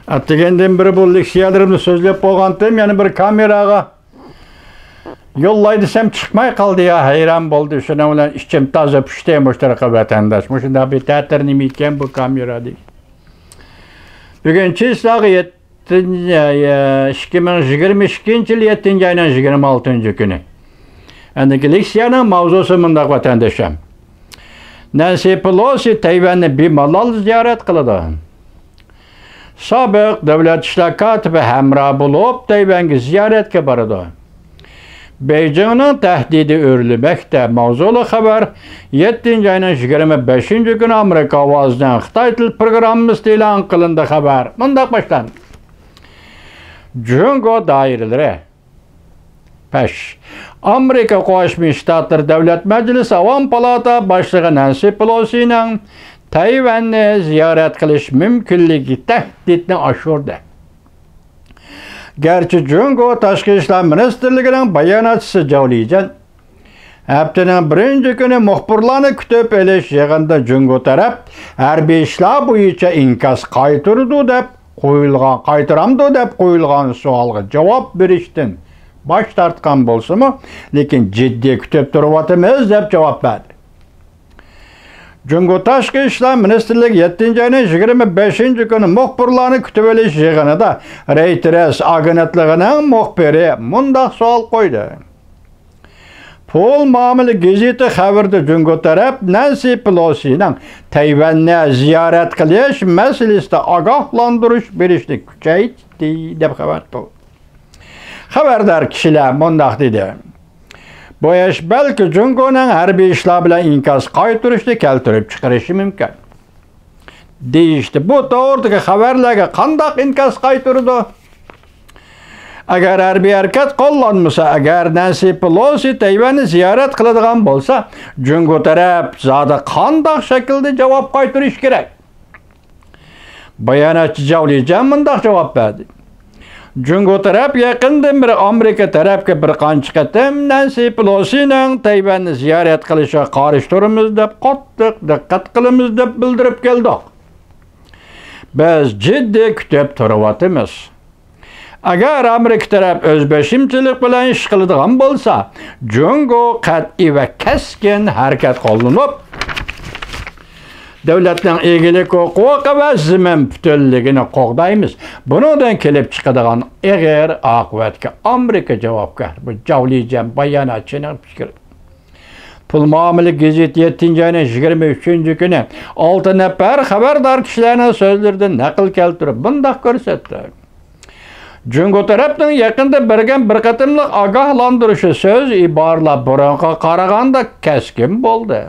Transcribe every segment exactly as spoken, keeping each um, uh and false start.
ئەتىگەندىن بېرى بۇ لېكسىيەلىرىمنى سۆزلەپ بولغانتىم، يەنە بىر كامېراغا يوللاي دېسەم، چىقماي قالدى يا، ھەيران بولدى. شۇنىڭ بىلەن ئىچىم تازا پۇشتى، مۇشۇنداق ۋەتەنداش. مۇشۇنداق بىر تەتۈر نېمە ئىكەن بۇ كامېرا دېگەن. بۈگۈن چىسلاغا يەتتىنچى، ئىككى مىڭ يىگىرمە ئىككىنچى يىل يەتتىنچى ئاينىڭ يىگىرمە ئالتىنچى كۈنى. ئەندىكى لېكسىيەنىڭ ماۋزۇسى مۇنداق، ۋەتەندىشىم. نەنسى پېلوسى تەيۋەننى بىمالال زىيارەت قىلىدۇ. سابىق دۆلەت ئىشلار كاتىپى ھەمراھ بولۇپ تەيۋەنگە زىيارەتكە بارىدۇ. بېيجىڭنىڭ تەھدىتى ئۆرلىمەكتە ماۋزۇلۇق خەۋەر يەتتىنچى ئاينىڭ يىگىرمە بەشىنچى كۈنى ئامېرىكا ئاۋازىنىڭ خىتاي تىل پروگراممىسىدا ئېلان قىلىندى. خەۋەر مۇنداق باشلاندى. جۇڭگو دائىرىلىرى، پەش، ئامېرىكا قوشما شتاتلىرى دۆلەت مەجلىسى ئاۋام پالاتا باشلىقى نەنسى پېلوسىنىڭ تەيۋەننى زىيارەت قىلىش مۇمكىنلىكى تەھدىتنى ئاشۇردى. گەرچە جۇڭگو تاشقى ئىشلار مىنىستىرلىكىنىڭ باياناتچىسى جاۋ لىجيەن ھەپتىنىڭ بىرىنچى كۈنى مۇخبىرلارنى كۈتۈپ ئېلىش يىغىنىدا جۇڭگو تەرەپ ھەربىي ئىشلار بويىچە ئىنكاس قايتۇرىدۇ دەپ قويۇلغان، قايتۇرامدۇ دەپ قويۇلغان سوئالغا جاۋاب بېرىشتىن باش تارتقان بولسىمۇ، لېكىن جىددىي كۈتۈپ تۇرۇۋاتىمىز دەپ جاۋاب بەردى. جۇڭگو تاشقى ئىشلار مىنىستىرلىكى يەتتىنچى ئاينىڭ يىگىرمە بەشىنچى كۈنى مۇخبىرلارنى كۈتۈۋېلىش يىغىنىدا رېيتېرس ئاگېنتلىقىنىڭ مۇخبىرى مۇنداق سوئال قويدى. پۇل مۇئامىلە گېزىتى خەۋىرىدە جۇڭگو تەرەپ نەنسى پېلوسىنىڭ تەيۋەننى زىيارەت قىلىش مەسىلىسىدە ئاگاھلاندۇرۇش بېرىشنى كۈچەيتتى، دەپ خەۋەر قىلدى. خەۋەردار كىشىلەر مۇنداق دېدى، بۇ ئىش بەلكى جۇڭگونىڭ ھەربىي ئىشلار بىلەن ئىنكاس قايتۇرۇشنى كەلتۈرۈپ چىقىرىشى مۇمكىن. دېيىشتى. بۇ توغرىدىكى خەۋەرلەرگە قانداق ئىنكاس قايتۇرىدۇ؟ ئەگەر ھەربىي ھەرىكەت قوللانمىسا، ئەگەر نەنسى پېلوسى تەيۋەننى زىيارەت قىلىدىغان بولسا، جۇڭگو تەرەپ زادى قانداق شەكىلدە جاۋاب قايتۇرۇشى كېرەك؟ باياناتچى جاۋ لىجيەن مۇنداق جاۋاب بەردى. جۇڭگو تەرەپ يېقىندىن بېرى ئامېرىكا تەرەپكە بىر قانچە قېتىم نەنسى پېلوسىنىڭ تەيۋەننى زىيارەت قىلىشىغا قارشى تۇرىمىز دەپ قاتتىق دىققەت قىلىمىز دەپ بىلدۈرۈپ كەلدۇق. بىز جىددىي كۈتۈپ تۇرۇۋاتىمىز. ئەگەر ئامېرىكا تەرەپ ئۆز بېشىمچىلىق بىلەن ئىش قىلىدىغان بولسا، جۇڭگو قەتئىي ۋە كەسكىن ھەرىكەت قوللىنىپ، دۆلەتنىڭ ئىگىلىك ھوقۇقى ۋە زېمىن پۈتۈنلۈكىنى قوغدايمىز. بۇنىڭدىن كېلىپ چىقىدىغان ئېغىر ئاقىۋەتكە ئامېرىكا جاۋابكار. بۇ جاۋ لىجيەن باياناتچىنىڭ پىكرى. پۇل مۇئامىلە گېزىتى يەتتىنچى ئاينىڭ يىگىرمە ئۈچىنچى كۈنى ئالتە نەپەر خەۋەردار كىشىلەرنىڭ سۆزلىرىدىن نەقىل كەلتۈرۈپ مۇنداق كۆرسەتتى. جۇڭگو تەرەپنىڭ يېقىندا بەرگەن بىر قېتىملىق ئاگاھلاندۇرۇشى، سۆز، ئىبارىلەر بۇرۇنقىغا قارىغاندا كەسكىن بولدى.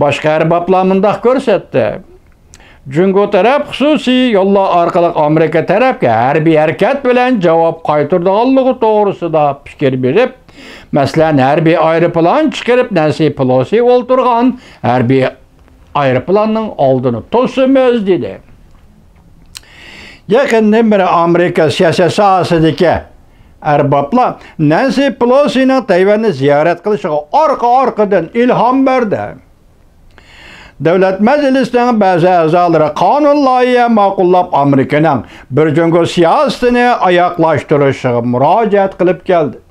باشقا ئەربابلار مۇنداق كۆرسەتتى. جۇڭگو تەرەپ خۇسۇسىي يوللار ئارقىلىق ئامېرىكا تەرەپكە ھەربىي ھەرىكەت بىلەن جاۋاب قايتۇرىدىغانلىقى توغرىسىدا پىكىر بېرىپ، مەسىلەن، ھەربىي ئايروپىلان چىقىرىپ، نەنسى پېلوسى ئولتۇرغان ھەربىي ئايروپىلاننىڭ ئالدىنى توسىمىز، دېدى. يېقىندىن بېرى ئامېرىكا سىياسەت ساھەسىدىكى ئەربابلار نەنسى پېلوسىنىڭ تەيۋەننى زىيارەت قىلىشىغا ئارقا-ئارقىدىن ئىلھام بەردى. دۆلەت مەجلىسىنىڭ بەزى ئەزالىرى قانۇن لايىھە ماقۇللاپ، ئامېرىكىنىڭ بىر جۇڭگو سىياسىتىنى ئاياغلاشتۇرۇشىغا مۇراجىئەت قىلىپ كەلدى.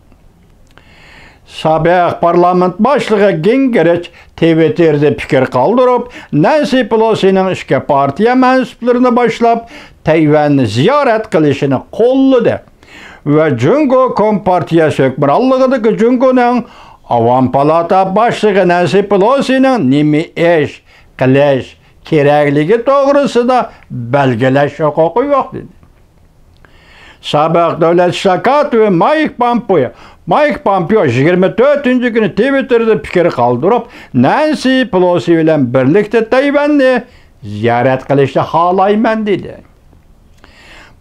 سابىق پارلامېنت باشلىقى گىنگرىچ تىۋىتتېردا پىكىر قالدۇرۇپ، نەنسى پېلوسىنىڭ ئىككى پارتىيە مەنسۇپلىرىنى باشلاپ، تەيۋەننى زىيارەت قىلىشىنى قوللىدى ۋە جۇڭگو كومپارتىيەسى ھۆكۈمرانلىقىدىكى جۇڭگونىڭ ئاۋام پالاتا باشلىقى نەنسى پېلوسىنىڭ نېمە ئىش قىلىش كېرەكلىكى توغرىسىدا بەلگىلەش ھوقۇقى يوق، دېدى. سابىق دۆلەت ئىشلار كاتىپى مايك پامپېئو، مايك پامپېئو يىگىرمە تۆتىنچى كۈنى تىۋىتتېردا پىكىر قالدۇرۇپ، نەنسى پېلوسى بىلەن بىرلىكتە تەيۋەننى زىيارەت قىلىشنى خالايمەن، دېدى.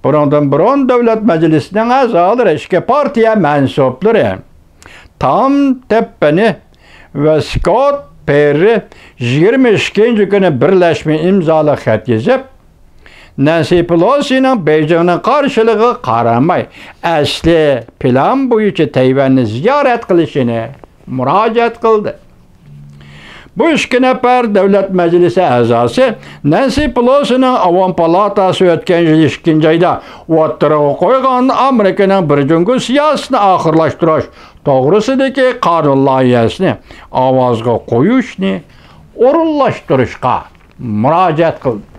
بۇنىڭدىن بۇرۇن دۆلەت مەجلىسىنىڭ ئەزالىرى، ئىككى پارتىيە مەنسۇپلىرى تام تېپپېنى ۋە سكوت پېررى يىگىرمە ئىككىنچى كۈنى بىرلەشمە ئىمزالىق خەت يېزىپ، نەنسى پېلوسىنىڭ بېيجىڭنىڭ قارشىلىقىغا قارىماي، ئەسلى پىلان بويىچە تەيۋەننى زىيارەت قىلىشىنى مۇراجىئەت قىلدى. بۇ ئىككى نەپەر دۆلەت مەجلىسى ئەزاسى نەنسى پېلوسىنىڭ ئاۋام پالاتاسى ئۆتكەن يىل ئىككىنچى ئايدا ئوتتۇرىغا قويغان ئامېرىكىنىڭ بىر جۇڭگو سىياسىتىنى ئاخىرلاشتۇرۇش توغرىسىدىكى قانۇن لايىھەسىنى ئاۋازغا قويۇشنى ئورۇنلاشتۇرۇشقا مۇراجىئەت قىلدى.